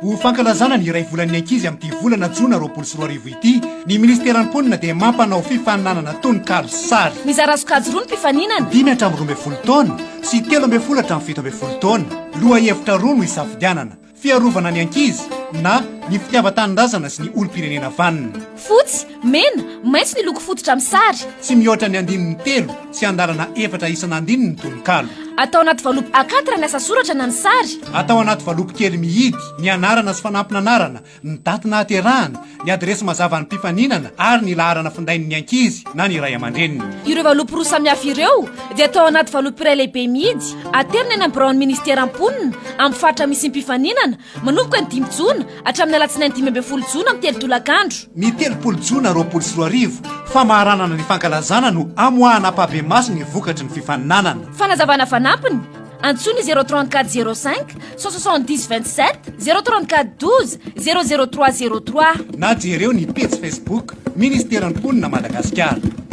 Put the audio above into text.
Ho fankalazana ny iray volan'ny ankizy amin'ity volana jona 2020 ity, ny Minisiteran'ny Mponina dia mampanao fifaninanana tononkalo sy sary. Mizara sokajy roa ny mpifaninana. 5 hatramin'ny 12 taona sy 13 hatramin'ny 17 taona. Lohahevitra roa no isafidianana, fiarovana ny ankizy na ny fitiavan-tanindrazana sy ny olom-pirenena vanona. Fotsy, mena, maitso ny loko fototra amin'ny sary. Tsy mihoatra ny andininy telo sy andalana efatra isan'andininy ny tononkalo. Atao anaty valopy A4 ny asa soratra na ny sary. Atao anaty valopy kely mihidy ny anarana sy fanampin'anarana, ny daty nahaterahana, ny adiresy mazava an'ny mpifaninana ary ny laharana findain'ny ankizy na ny ray aman-dreniny. Ireo valopy roa samihafa ireo dia atao anaty valopy iray lehibe mihidy, aterina eny amin'ny biraon'ny Ministeran'ny Mponina amin'ny faritra misy ny mpifaninana, Manomboka ny dimy jona hatramin'ny alatsinainy 15 jona amin'ny 3 tolakandro. Ny 30 jona 2020, famaranana ny fankalazana no amoahana ampahibemaso ny vokatry ny fifaninanana. Fanazavana fanampiny, antsoy ny 034 05 170 27, 034 12 003 03. Na jereo ny pejy Facebook Ministeran'ny Mponina Madagasikara.